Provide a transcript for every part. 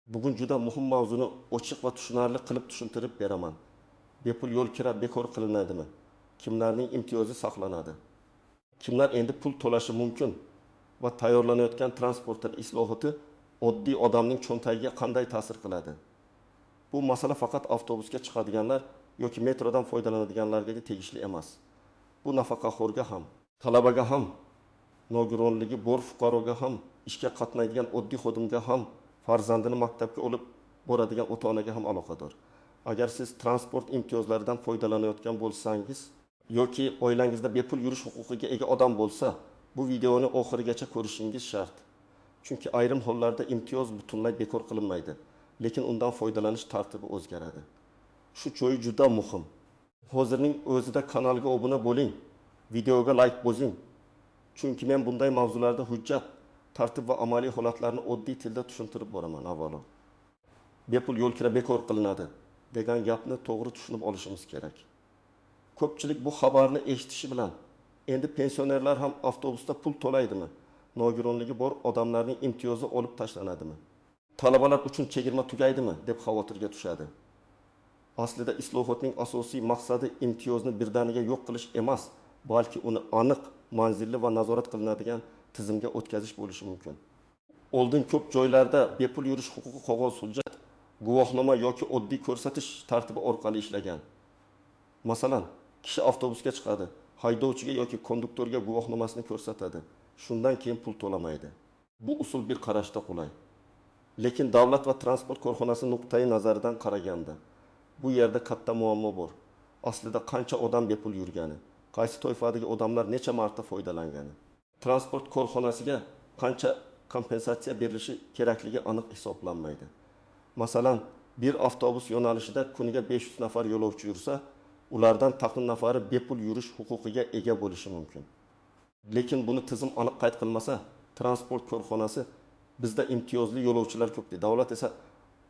Bugun juda muhim mavzuni ochiq va tushunarli qilib tushuntirib beraman. Bepul yo'l kira bekor qilinadimi? Kimlarning imtiyozi saqlanadi? Kimlar endi pul to'lashi mumkin va tayyorlanayotgan transport islohoti oddiy odamning cho'ntagiga qanday ta'sir qiladi? Bu masala faqat avtobusga chiqadiganlar yoki metrodan foydalanadiganlarga tegishli emas. Bu nafaqaxo'rga ham, talabaga ham, nogironligi bor fuqaroga ham, ishga qatnaydigan oddiy xodimga ham, farzandini maktabga olib boradigan ota-onaga ham aloqador. Agar siz transport imtiyozlaridan foydalanayotgan bo'lsangiz yoki oilangizda bepul yurish huquqiga ega odam bo'lsa, bu videoni oxirigacha ko'rishingiz shart. Chunki ayrim hollarda imtiyoz butunlay bekor qilinmaydi, lekin undan foydalanish tartibi o'zgaradi. Shu joyi juda muhim. Hozirning o'zida kanalga obuna bo'ling, videoga like bosing. Chunki men bunday mavzularda hujjat, tartib va amaliy holatlarni oddiy tilda tushuntirib boraman avvalo. Bepul yo'l kira bekor qilinadi degan gapni to'g'ri tushunib olishimiz kerak. Ko'pchilik bu xabarni eshitishi bilan endi pensionerlar ham avtobusda pul to'laydimi? Nogironligi bor odamlarning imtiyozi olib tashlanadimi? Talabalar uchun chegirma tugaydimi deb xavotirga tushadi. Aslida islohotning asosiy maqsadi imtiyozni birdaniga yo'q qilish emas, balki uni aniq, manzilli va nazorat qilinadigan tizimga o'tkazish bo'lishi mumkin. Oldin ko'p joylarda bepul yurish huquqi qog'oz hujjat, guvohnoma yoki oddiy ko'rsatish tartibi orqali ishlagan. Masalan, kishi avtobusga chiqadi, haydovchiga yoki konduktorga guvohnomasini ko'rsatadi. Shundan keyin pul to'lamaydi. Bu usul bir qarashda qulay. Lekin davlat va transport korxonasi nuqtai nazaridan qaraganda bu yerda katta muammo bor. Aslida qancha odam bepul yurgani, qaysi toifadagi odamlar necha marta foydalangani, transport korxonasiga qancha kompensatsiya berilishi kerakligi aniq hisoblanmaydi. Masalan, bir avtobus yo'nalishida kuniga 500 nafar yo'lovchi yursa, ulardan taqin nafari bepul yurish huquqiga ega bo'lishi mumkin. Lekin buni tizim aniq qayd qilmasa, transport korxonasi bizda imtiyozli yo'lovchilar ko'p deydi. Davlat esa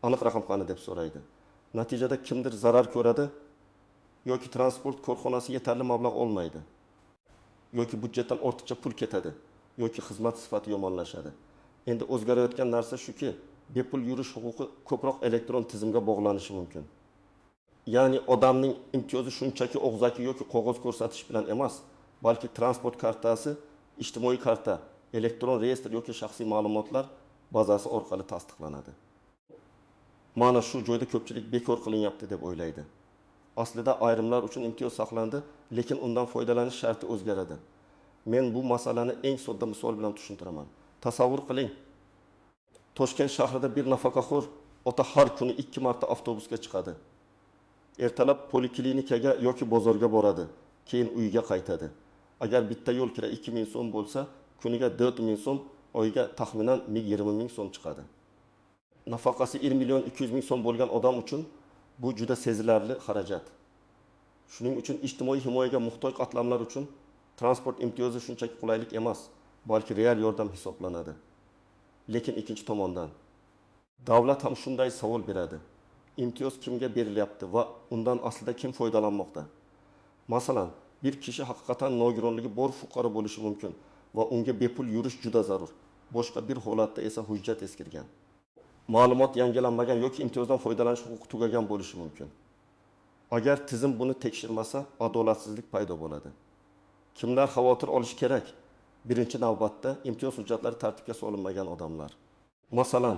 aniq raqam qani deb so'raydi. Natijada kimdir zarar ko'radi yoki transport korxonasi yetarli mablag' olmaydi, yoki byudjetdan ortiqcha pul ketadi, yoki xizmat sifati yomonlashadi. Endi o'zgarayotgan narsa shuki, bepul yurish huquqi ko'proq elektron tizimga bog'lanishi mumkin. Ya'ni odamning imtiyozi shunchaki og'zaki yoki qog'oz ko'rsatish bilan emas, balki transport kartasi, ijtimoiy karta, elektron reyestr yoki shaxsiy ma'lumotlar bazasi orqali tasdiqlanadi. Mana shu joyda ko'pchilik bekor qilinyapti deb o'ylaydi. Aslida ayrimlar uchun imtiyoz saqlandi, lekin undan foydalanish sharti o'zgaradi. Men bu masalani eng sodda misol bilan tushuntiraman. Tasavvur qiling. Toshkent shahrida bir nafaqaxo'r ota har kuni 2 marta avtobusga chiqadi. Ertalab poliklinikaga yoki bozorga boradi, keyin uyiga qaytadi. Agar bitta yo'l kira 2000 so'm bo'lsa, kuniga 4000 so'm, oyiga taxminan 20000 so'm chiqadi. Nafaqasi 1 million 200 ming so'm bo'lgan odam uchun bu juda sezilarli xarajat. Shuning uchun ijtimoiy himoyaga muhtoj qatlamlar uchun transport imtiyozi shunchaki qulaylik emas, balki real yordam hisoblanadi. Lekin ikkinchi tomondan davlat ham shunday savol beradi. Imtiyoz kimga berilyapti va undan aslida kim foydalanmoqda? Masalan, bir kishi haqiqatan nogironligi bor fuqaro bo'lishi mumkin va unga bepul yurish juda zarur. Boshqa bir holatda esa hujjat eskirgan, ma'lumot yangilanmagan yoki imtiyozdan foydalanish huquqi tugagan bo'lishi mumkin. Agar tizim buni tekshirmasa, adolatsizlik paydo bo'ladi. Kimlar xavotir olishi kerak? Birinchi navbatda imtiyoz hujjatlari tartibga solinmagan odamlar. Masalan,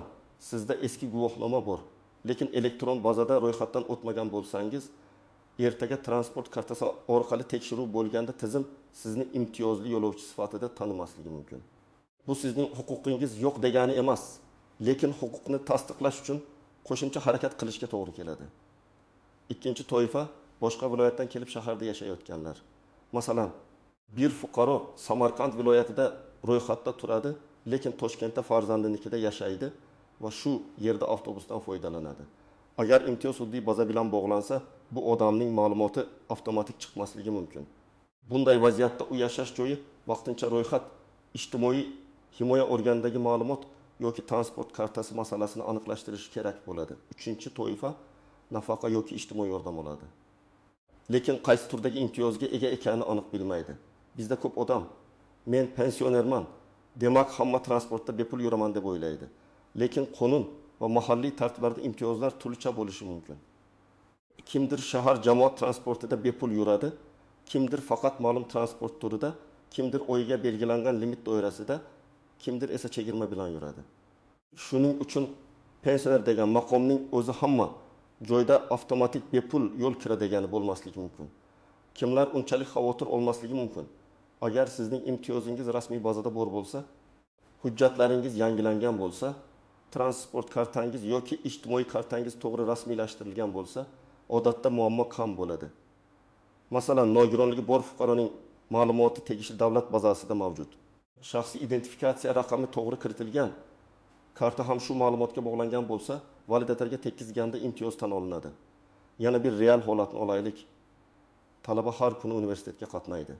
sizda eski guvohnoma bor, lekin elektron bazada ro'yxatdan o'tmagan bo'lsangiz, ertaga transport kartasi orqali tekshiruv bo'lganda tizim sizni imtiyozli yo'lovchi sifatida tanimasligi mumkin. Bu sizning huquqingiz yo'q degani emas, lekin huquqni tasdiqlash uchun qo'shimcha harakat qilishga to'g'ri keladi. Ikkinchi toifa boshqa viloyatdan kelib shaharda yashayotganlar. Masalan, bir fuqaro Samarqand viloyatida ro'yxatda turadi, lekin Toshkentda farzandinikida yashaydi va shu yerda avtobusdan foydalanadi. Agar imtiyoz hududiy baza bilan bog'lansa, bu odamning ma'lumoti avtomatik chiqmasligi mumkin. Bunday vaziyatda u yashash joyi, vaqtincha ro'yxat, ijtimoiy himoya organidagi ma'lumot yoki transport kartasi masalasini aniqlashtirish kerak bo'ladi. Uchinchi toifa nafaqa yoki ijtimoiy yordam oladi. Lekin qaysi turdagi imtiyozga ega ekanini aniq bilmaydi. Bizda ko'p odam men pensionerman, demak hamma transportda bepul yuraman deb o'ylaydi. Lekin qonun va mahalliy tartiblarda imtiyozlar turlicha bo'lishi mumkin. Kimdir shahar jamoat transportida bepul yuradi, kimdir faqat ma'lum transport turida, kimdir oyiga belgilangan limit doirasida, kimdir esa chegirma bilan yuradi. Shuning uchun pensioner degan maqomning o'zi hamma joyda avtomatik bepul yo'l kira degani bo'lmasligi mumkin. Kimlar unchalik xavotir olmasligi mumkin? Agar sizning imtiyozingiz rasmiy bazada bor bo'lsa, hujjatlaringiz yangilangan bo'lsa, transport kartangiz yoki ijtimoiy kartangiz to'g'ri rasmiylashtirilgan bo'lsa, odatda muammo kam bo'ladi. Masalan, nogironligi bor fuqaroning ma'lumoti tegishli davlat bazasida mavjud. Shaxsiy identifikatsiya raqami to'g'ri kiritilgan, karta ham shu ma'lumotga bog'langan bo'lsa, validatorga tekkizganda imtiyoz tan olinadi. Yana bir real holatni olaylik. Talaba har kuni universitetga qatnaydi.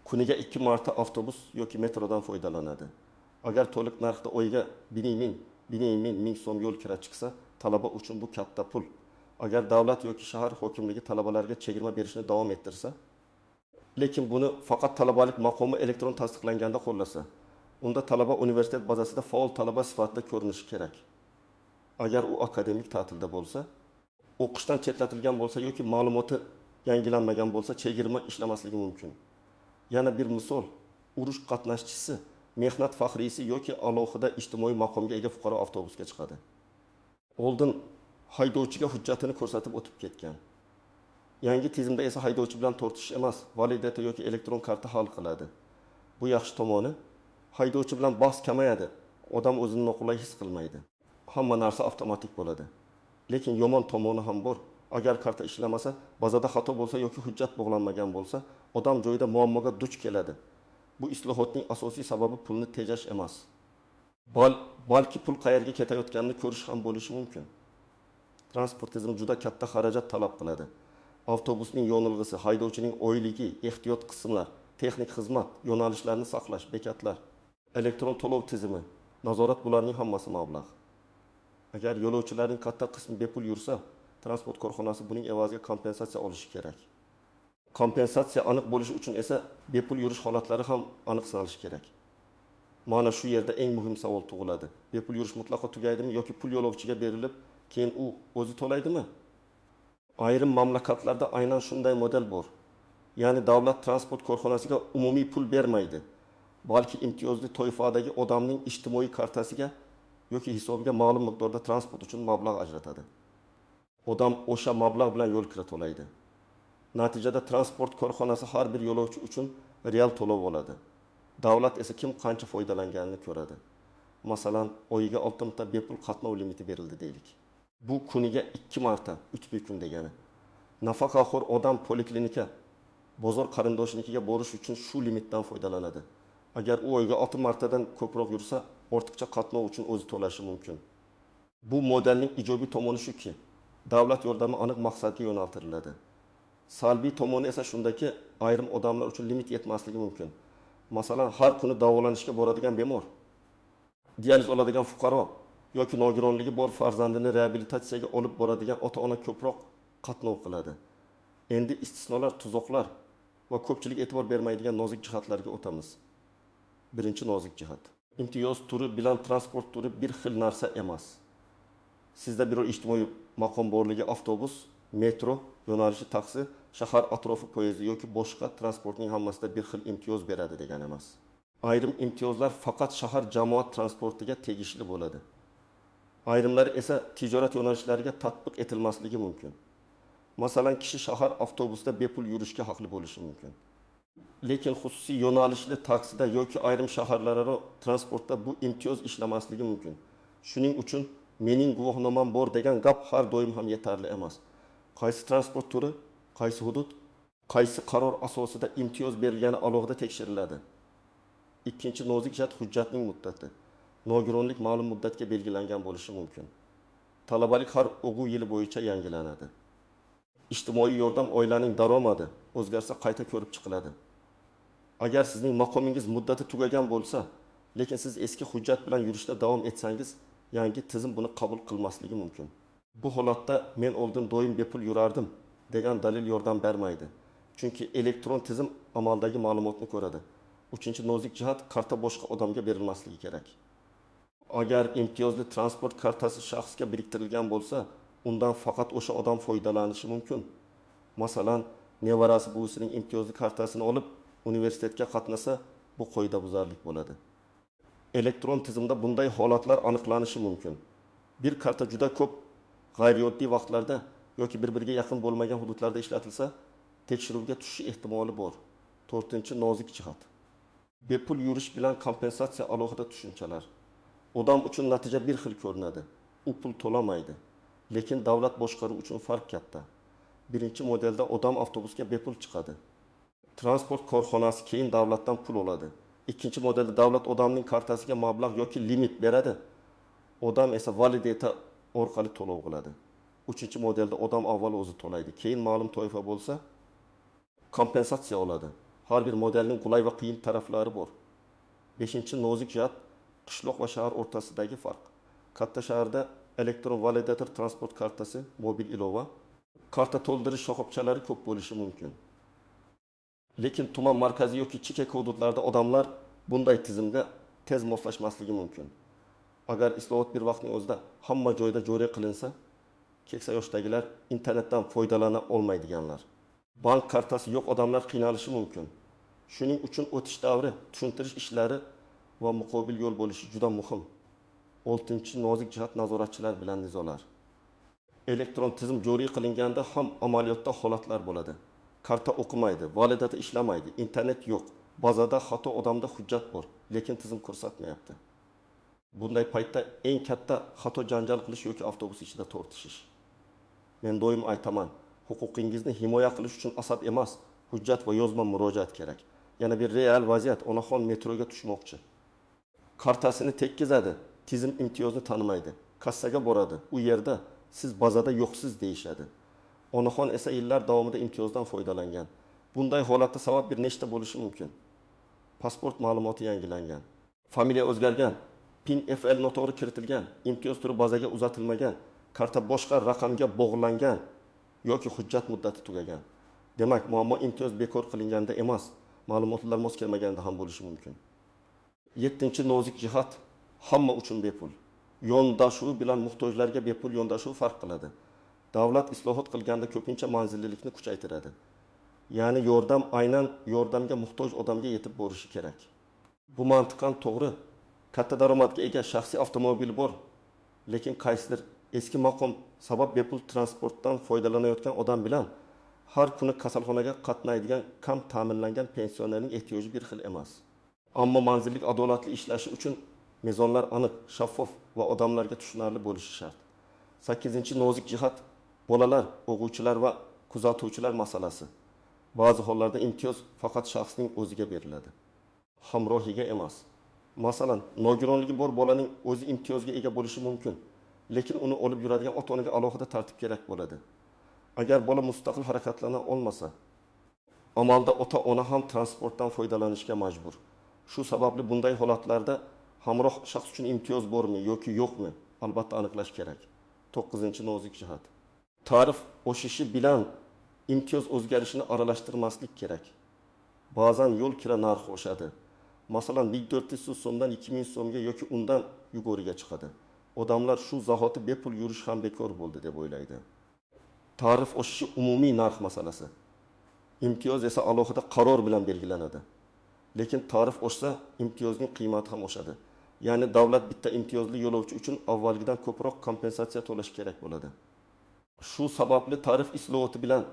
Kuniga 2 marta avtobus yoki metrodan foydalanadi. Agar to'liq narxda oyiga 1,5 ming so'm yo'l kira chiqsa, talaba uchun bu katta pul. Agar davlat yoki shahar hokimligi talabalarga chegirma berishni davom ettirsa, lekin buni faqat talabalik maqomi elektron tasdiqlanganda qo'llasa, unda talaba universitet bazasida faol talaba sifatida ko'rinishi kerak. Agar u akademik ta'tilda bo'lsa, o'qishdan chetlatilgan bo'lsa yoki ma'lumoti yangilanmagan bo'lsa, chegirma ishlamasligi mumkin. Yana bir misol, urush qatnashchisi, mehnat faxriysi yoki alohida ijtimoiy maqomga ega fuqaro avtobusga chiqadi. Oldin haydovchiga hujjatini ko'rsatib o'tib ketgan. Yangi tizimda esa haydovchi bilan tortishish emas, validator yoki elektron karta hal qiladi. Bu yaxshi tomoni, haydovchi bilan bahs kamayadi, odam o'zini noqulay his qilmaydi. Hamma narsa avtomatik bo'ladi. Lekin yomon tomoni ham bor. Agar karta ishlamasa, bazada xato bo'lsa yoki hujjat bog'lanmagan bo'lsa, odam joyida muammoga duch keladi. Bu islohotning asosiy sababi pulni tejash emas. Balki pul qayerga ketayotganini ko'rish ham bo'lishi mumkin. Transport tizimi juda katta xarajat talab qiladi. Avtobusning yo'nilg'isi, haydovchining oyligi, ehtiyot qismlar, texnik xizmat, yo'nalishlarni saqlash, bekatlar, elektron to'lov tizimi, nazorat, bularning hammasi mablag'. Agar yo'lovchilarning katta qismi bepul yursa, transport korxonasi buning evaziga kompensatsiya olishi kerak. Kompensatsiya aniq bo'lishi uchun esa bepul yurish holatlari ham aniq sanalishi kerak. Mana shu yerda eng muhim savol tug'iladi. Bepul yurish mutlaqo tugaydimi yoki pul yo'lovchiga berilib, keyin u o'zi to'laydimi? Ayrim mamlakatlarda aynan shunday model bor. Ya'ni davlat transport korxonasiga umumiy pul bermaydi, balki imtiyozli toifadagi odamning ijtimoiy kartasiga yoki hisobiga ma'lum miqdorda transport uchun mablag' ajratadi. Odam o'sha mablag' bilan yo'l kira to'laydi. Natijada transport korxonasi har bir yo'lovchi uchun real to'lov oladi. Davlat esa kim qancha foydalanganini ko'radi. Masalan, oyiga 6 ta bepul qatnov limiti berildi deylik. Bu kuniga 2 marta, 3 bir kun degani. Nafaqaxo'r odam poliklinika, bozor qarindoshinikiga borish uchun shu limitdan foydalanadi. Agar u oyga 6 martadan ko'proq yursa, ortiqcha qatnov uchun o'zi to'lashi mumkin. Bu modelning ijobiy tomoni shuki, davlat yordami aniq maqsadga yo'naltiriladi. Salbiy tomoni esa shundaki, ayrim odamlar uchun limit yetmasligi mumkin. Masalan, har kuni davolanishga boradigan bemor, dializ oladigan fuqaro yoki nogironligi bor farzandini reabilitatsiyaga olib boradigan ota-ona ko'proq qatnov qiladi. Endi istisnolar, tuzoqlar va ko'pchilik e'tibor bermaydigan nozik jihatlarga o'tamiz. Birinchi nozik jihat. Imtiyoz turi bilan transport turi bir xil narsa emas. Sizda biror ijtimoiy maqom borligi avtobus, metro, yo'nalishi taksi, shahar atrofi poyezdi yoki boshqa transportning hammasida bir xil imtiyoz beradi degani emas. Ayrim imtiyozlar faqat shahar jamoat transportiga tegishli bo'ladi. Ayrimlari esa tijorat yo'nalishlariga tatbiq etilmasligi mumkin. Masalan, kishi shahar avtobusida bepul yurishga haqli bo'lishi mumkin. Lekin xususiy yo'nalishli taksida yoki ayrim shaharlararo transportda bu imtiyoz ishlamasligi mumkin. Shuning uchun mening guvohnomam bor degan gap har doim ham yetarli emas. Qaysi transport turi, qaysi hudud, qaysi qaror asosida imtiyoz berilgani alohida tekshiriladi. Ikkinchi nozik jihat hujjatning muddati. Nogironlik ma'lum muddatga belgilangan bo'lishi mumkin. Talabalik har o'quv yili bo'yicha yangilanadi. Ijtimoiy yordam oilaning daromadi o'zgarsa qayta ko'rib chiqiladi. Agar sizning maqomingiz muddati tugagan bo'lsa, lekin siz eski hujjat bilan yurishda davom etsangiz, yangi tizim buni qabul qilmasligi mumkin. Bu holatda men oldin doim bepul yurardim degan dalil yordam bermaydi. Chunki elektron tizim amaldagi ma'lumotni ko'radi. Uchinchi nozik jihat karta boshqa odamga berilmasligi kerak. Agar imtiyozli transport kartasi shaxsga biriktirilgan bo'lsa, undan faqat o'sha odam foydalanishi mumkin. Masalan, nevarasi buvisining imtiyozli kartasini olib, universitetga qatnasa, bu qoidabuzarlik bo'ladi. Elektron tizimda bunday holatlar aniqlanishi mumkin. Bir karta juda ko'p g'ayrioddiy vaqtlarda yoki bir-biriga yaqin bo'lmagan hududlarda ishlatilsa, tekshiruvga tushishi ehtimoli bor. To'rtinchi nozik jihat. Bepul yurish bilan kompensatsiya alohida tushunchalar. Odam uchun natija bir xil ko'rinadi. U pul to'lamaydi. Lekin davlat boshqaruvi uchun farq katta. Birinchi modelda odam avtobusga bepul chiqadi. Transport korxonasi keyin davlatdan pul oladi. Ikkinchi modelda davlat odamning kartasiga mablag' yoki limit beradi. Odam esa validator orqali to'lov qiladi. Uchinchi modelda odam avval o'zi to'laydi, keyin ma'lum toifa bo'lsa kompensatsiya oladi. Har bir modelning qulay va qiyin taraflari bor. Beshinchi nozik jihat qishloq va shahar o'rtasidagi farq. Katta shaharda elektron validator transport kartasi, mobil ilova, karta to'ldirish shoxobchalari ko'p bo'lishi mumkin. Lekin tuman markazi yoki chekka hududlarda odamlar bunday tizimga tez moslashmasligi mumkin. Agar islohot bir vaqtning o'zida hamma joyda joriy qilinsa, keksa yoshdagilar internetdan foydalana olmaydiganlar, bank kartasi yo'q odamlar qiynalishi mumkin. Shuning uchun o'tish davri, tushuntirish ishlari va muqobil yo'l bo'lishi juda muhim. Oltinchi nozik jihat nazoratchilar bilan nizolar. Elektron tizim joriy qilinganda ham amaliyotda holatlar bo'ladi. Karta o'qimaydi, validator ishlamaydi, internet yo'q, bazada xato, odamda hujjat bor, lekin tizim ko'rsatmayapti. Bunday paytda eng katta xato janjal qilish yoki avtobus ichida tortishish. Men doim aytaman, huquqingizni himoya qilish uchun asab emas, hujjat va yozma murojaat kerak. Yana bir real vaziyat, onaxon metroga tushmoqchi. Kartasini tekkizadi, tizim imtiyozni tanimaydi. Kassaga boradi, u yerda siz bazada yo'qsiz deyishadi. Onaxon esa yillar davomida imtiyozdan foydalangan. Bunday holatda sabab bir nechta bo'lishi mumkin. Pasport ma'lumoti yangilangan, familiya o'zgargan, PIN FL noto'g'ri kiritilgan, imtiyoz turi bazaga uzatilmagan, karta boshqa raqamga bog'langan yoki hujjat muddati tugagan. Demak, muammo imtiyoz bekor qilinganda emas, ma'lumotlar mos kelmaganda ham bo'lishi mumkin. Yettinchi nozik jihat hamma uchun bepul. Yondashuv bilan muhtojlarga bepul yondashuv farq qiladi. Davlat islohot qilganda ko'pincha manzillilikni kuchaytiradi. Ya'ni yordam aynan yordamga muhtoj odamga yetib borishi kerak. Bu mantiqan to'g'ri. Katta daromadga ega shaxsiy avtomobil bor, lekin qaysidir eski maqom sabab bepul transportdan foydalanayotgan odam bilan har kuni kasalxonaga qatnaydigan kam ta'minlangan pensionerning ehtiyoji bir xil emas. Ammo manzillik adolatli ishlashi uchun mezonlar aniq, shaffof va odamlarga tushunarli bo'lishi shart. 8. Nozik jihat bolalar, o'quvchilar va kuzatuvchilar masalasi. Ba'zi hollarda imtiyoz faqat shaxsning o'ziga beriladi, hamrohiga emas. Masalan, nogironligi bor bolaning o'zi imtiyozga ega bo'lishi mumkin, lekin uni olib yuradigan ota-onaga alohida tartib kerak bo'ladi. Agar bola mustaqil harakatlana olmasa, amalda ota-ona ham transportdan foydalanishga majbur. Shu sababli bunday holatlarda hamroh shaxs uchun imtiyoz bormi yoki yo'qmi, albatta aniqlash kerak. 9. Nozik jihat. Tarif oshishi bilan imtiyoz o'zgarishini aralashtirmaslik kerak. Ba'zan yo'l kira narxi oshadi. Masalan, 1400 so'mdan 2000 so'mga yoki undan yuqoriga chiqadi. Odamlar shu zahoti bepul yurish ham bekor bo'ldi deb o'ylaydi. Tarif oshishi umumiy narx masalasi. Imtiyoz esa alohida qaror bilan belgilanadi. Lekin tarif oshsa, imtiyozning qiymati ham oshadi. Ya'ni davlat bitta imtiyozli yo'lovchi uchun avvalgidan ko'proq kompensatsiya to'lash kerak bo'ladi. Shu sababli tarif islohoti bilan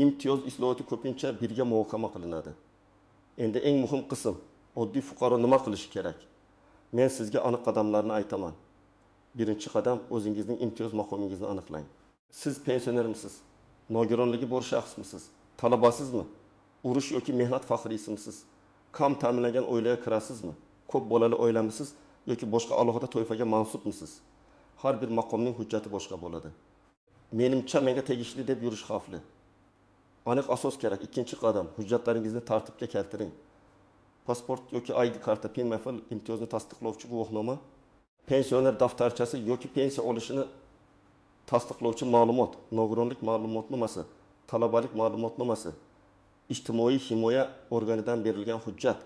imtiyoz islohoti ko'pincha birga muhokama qilinadi. Endi eng muhim qism, oddiy fuqaro nima qilishi kerak? Men sizga aniq qadamlarni aytaman. Birinchi qadam, o'zingizning imtiyoz maqomingizni aniqlang. Siz pensionermisiz? Nogironligi bor shaxsmisiz? Talabasizmi? Urush yoki mehnat faxriysimisiz? Kam ta'minlangan oilaga kirasizmi? Ko'p bolali oilamisiz yoki boshqa alohida toifaga mansubmisiz? Har bir maqomning hujjati boshqa bo'ladi. Menimcha menga tegishli deb yurish xavfli. Aniq asos kerak. Ikkinchi qadam, hujjatlaringizni tartibga keltiring. Pasport yoki ID karta, PIN MFL imtiyozni tasdiqlovchi guvohnoma, pensioner daftarchasi yoki pensiya olishini tasdiqlovchi ma'lumot, nogironlik ma'lumotnomasi, talabalik ma'lumotnomasi, ijtimoiy himoya organidan berilgan hujjat,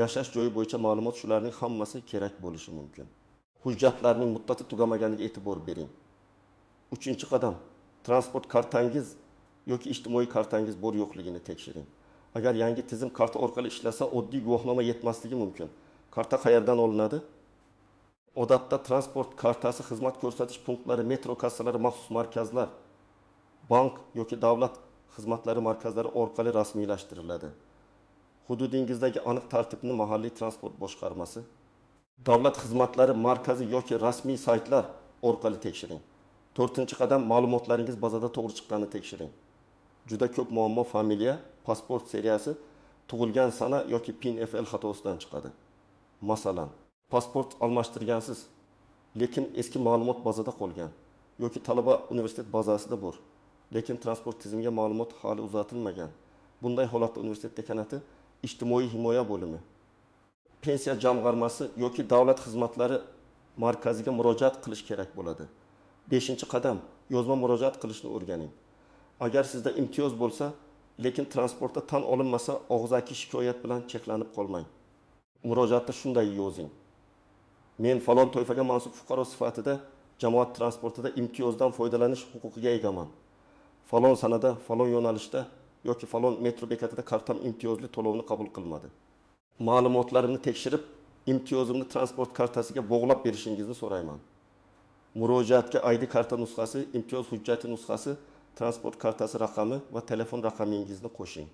yashash joyi bo'yicha ma'lumot, shularning hammasi kerak bo'lishi mumkin. Hujjatlarning muddati tugamaganiga e'tibor bering. Uchinchi qadam: transport kartangiz yoki ijtimoiy kartangiz bor yo'qligini tekshiring. Agar yangi tizim karta orqali ishlasa, oddiy guvohnoma yetmasligi mumkin. Karta qayerdan olinadi? Odatda transport kartasi xizmat ko'rsatish punktlari, metro kassalari, maxsus markazlar, bank yoki davlat xizmatlari markazlari orqali rasmiylashtiriladi. Hududingizdagi aniq tartibni mahalliy transport boshqarmasi, davlat xizmatlari markazi yoki rasmiy saytlar orqali tekshiring. To'rtinchi qadam: ma'lumotlaringiz bazada to'g'ri chiqqanini tekshiring. Juda ko'p muammo familiya, pasport seriyasi, tug'ilgan sana yoki PIN FL xatosidan chiqadi. Masalan, pasport almashtirgansiz, lekin eski ma'lumot bazada qolgan yoki talaba universitet bazasida bor, lekin transport tizimiga ma'lumot hali uzatilmagan. Bunday holatda universitet dekanati, ijtimoiy himoya bo'limi, pensiya jamg'armasi yoki davlat xizmatlari markaziga murojaat qilish kerak bo'ladi. Beshinchi qadam: yozma murojaat qilishni o'rganing. Agar sizda imtiyoz bo'lsa, lekin transportda tan olinmasa, og'zaki shikoyat bilan cheklanib qolmang. Murojaatda shunday yozing: Men falon toifaga mansub fuqaro sifatida jamoat transportida imtiyozdan foydalanish huquqiga egaman. Falon sanada, falon yo'nalishda yoki falon metro bekatida kartam imtiyozli to'lovni qabul qilmadi. Ma'lumotlarimni tekshirib, imtiyozimni transport kartasiga bog'lab berishingizni so'rayman. Murojaatga ID karta nusxasi, imtiyoz hujjati nusxasi, transport kartasi raqami va telefon raqamingizni qo'shing.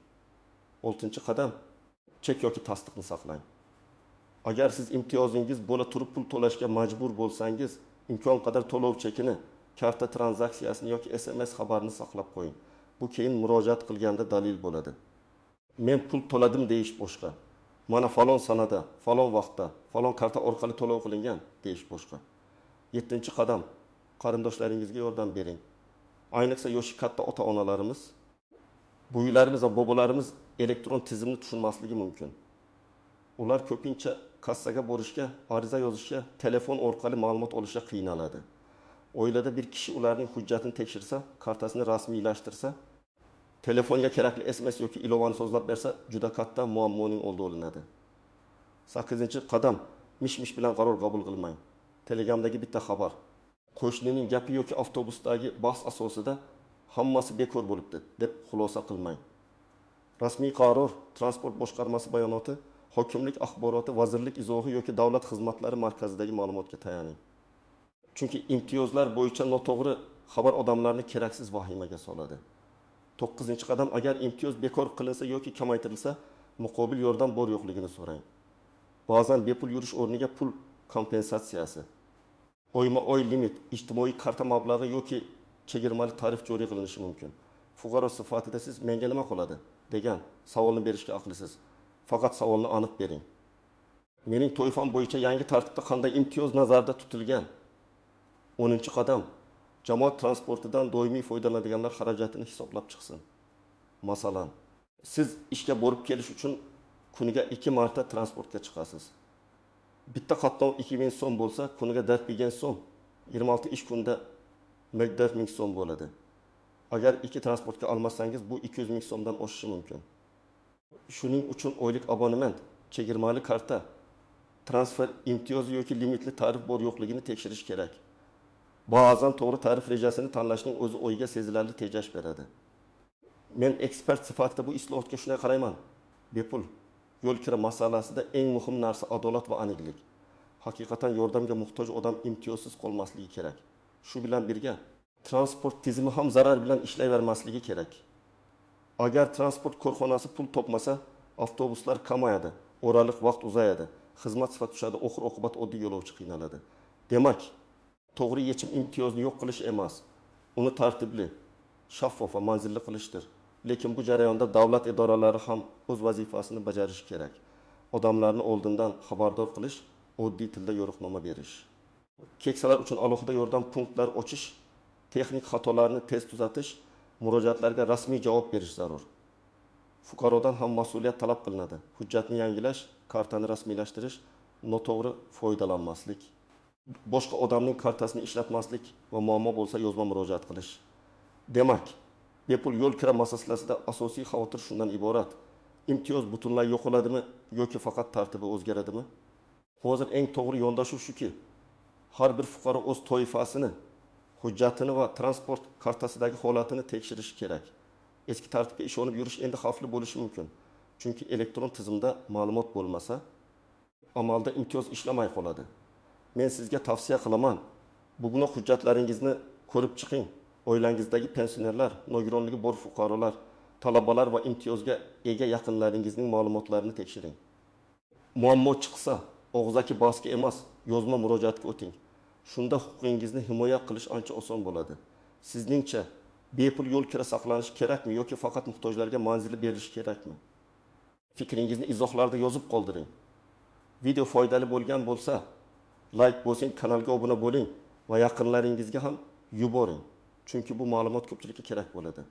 Oltinchi qadam: chek yoki tasdiqni saqlang. Agar siz imtiyozingiz bo'la turib pul to'lashga majbur bo'lsangiz, imkon qadar to'lov chekini, karta tranzaksiyasini yoki SMS xabarini saqlab qo'ying. Bu keyin murojaat qilganda dalil bo'ladi. Men pul to'ladim deyish boshqa, mana falon sanada, falon vaqtda, falon karta orqali to'lov qilingan deyish boshqa. Yettinchi qadam: qarindoshlaringizga yordam bering. Ayniqsa yoshi katta ota onalarimiz, buvilarimiz va bobolarimiz elektron tizimni tushunmasligi mumkin. Ular ko'pincha kassaga borishga, ariza yozishga, telefon orqali ma'lumot olishga qiynaladi. Oilada bir kishi ularning hujjatini tekshirsa, kartasini rasmiylashtirsa, telefonga kerakli SMS yoki ilovani so'zlab bersa, juda katta muammoning oldi olinadi. Sakkizinchi qadam: mish mish bilan qaror qabul qilmang. Telegramdagi bitta xabar, qo'shnining gapi yoki avtobusdagi bahs asosida hammasi bekor bo'libdi deb xulosa qilmang. Rasmiy qaror, transport boshqarmasi bayonoti, hokimlik axboroti, vazirlik izohi yoki davlat xizmatlari markazidagi ma'lumotga tayaning. Chunki imtiyozlar bo'yicha noto'g'ri xabar odamlarni keraksiz vahimaga soladi. To'qqizinchi qadam: agar imtiyoz bekor qilinsa yoki kamaytirilsa, muqobil yordam bor yo'qligini so'rang. Ba'zan bepul yurish o'rniga pul kompensatsiyasi, oyma oy limit, ijtimoiy karta mablag'i yoki chegirmali tarif joriy qilinishi mumkin. Fuqaro sifatida siz menga nima qoladi degan savolni berishga aqlisiz. Faqat savolni aniq bering. Mening toifam bo'yicha yangi tartibda qanday imtiyoz nazarda tutilgan? 10-qadam jamoat transportidan doimiy foydalanadiganlar xarajatini hisoblab chiqsin. Masalan, siz ishga borib kelish uchun kuniga 2 marta transportga chiqasiz. Bitta qatnov 2000 so'm bo'lsa, kuniga 4000 so'm, 26 ish kunda 4000 so'm bo'ladi. Agar 2 transportga almasangiz, bu 200 ming so'mdan oshishi mumkin. Shuning uchun oylik abonement, chegirmali karta, transfer imtiyozi yoki limitli tarif bor yo'qligini tekshirish kerak. Ba'zan to'g'ri tarif rejasini tanlashning o'zi oyga sezilarli tejash beradi. Men ekspert sifatida bu islohotga shunday qarayman. Bepul yo'l kira masalasida eng muhim narsa adolat va aniqlik. Haqiqatan yordamga muhtoj odam imtiyozsiz qolmasligi kerak. Shu bilan birga transport tizimi ham zarar bilan ishlayvermasligi kerak. Agar transport korxonasi pul topmasa, avtobuslar kamayadi, oraliq vaqt uzayadi, xizmat sifati tushadi, oxir oqibat oddiy yo'lovchi qiynaladi. Demak, to'g'ri yechim imtiyozni yo'q qilish emas, uni tartibli, shaffof va manzilli qilishdir. Lekin bu jarayonda davlat idoralari ham o'z vazifasini bajarishi kerak. Odamlarni oldindan xabardor qilish, oddiy tilda yo'riqnoma berish. Keksalar uchun alohida yordam punktlari ochish, texnik xatolarni tez tuzatish, murojaatlarga rasmiy javob berish zarur. Fuqarodan ham mas'uliyat talab qilinadi. Hujjatni yangilash, kartani rasmiylashtirish, noto'g'ri foydalanmaslik, boshqa odamning kartasini ishlatmaslik va muammo bo'lsa yozma murojaat qilish. Demak, bepul yo'l kira masalasida asosiy xavotir shundan iborat. Imtiyoz butunlay yo'qoladimi yoki faqat tartibi o'zgaradimi? Hozir eng to'g'ri yondashuv shuki, Har bir fuqaro o'z toifasini, hujjatini va transport kartasidagi holatini tekshirishi kerak. Eski tartibga ishonib yurish endi xavfli bo'lishi mumkin. Chunki elektron tizimda ma'lumot bo'lmasa, amalda imtiyoz ishlamay qoladi. Men sizga tavsiya qilaman, bugunoq hujjatlaringizni ko'rib chiqing. Oilangizdagi pensionerlar, nogironligi bor fuqarolar, talabalar va imtiyozga ega yaqinlaringizning ma'lumotlarini tekshiring. Muammo chiqsa, og'zaki bahsga emas, yozma murojaatga o'ting. Shunda huquqingizni himoya qilish ancha oson bo'ladi. Sizningcha, bepul yo'l kira saqlanishi kerakmi yoki faqat muhtojlarga manzilli berilishi kerakmi? Fikringizni izohlarda yozib qoldiring. Video foydali bo'lgan bo'lsa, layk bosing, kanalga obuna bo'ling va yaqinlaringizga ham yuboring. Chunki bu ma'lumot ko'pchilikka kerak bo'ladi.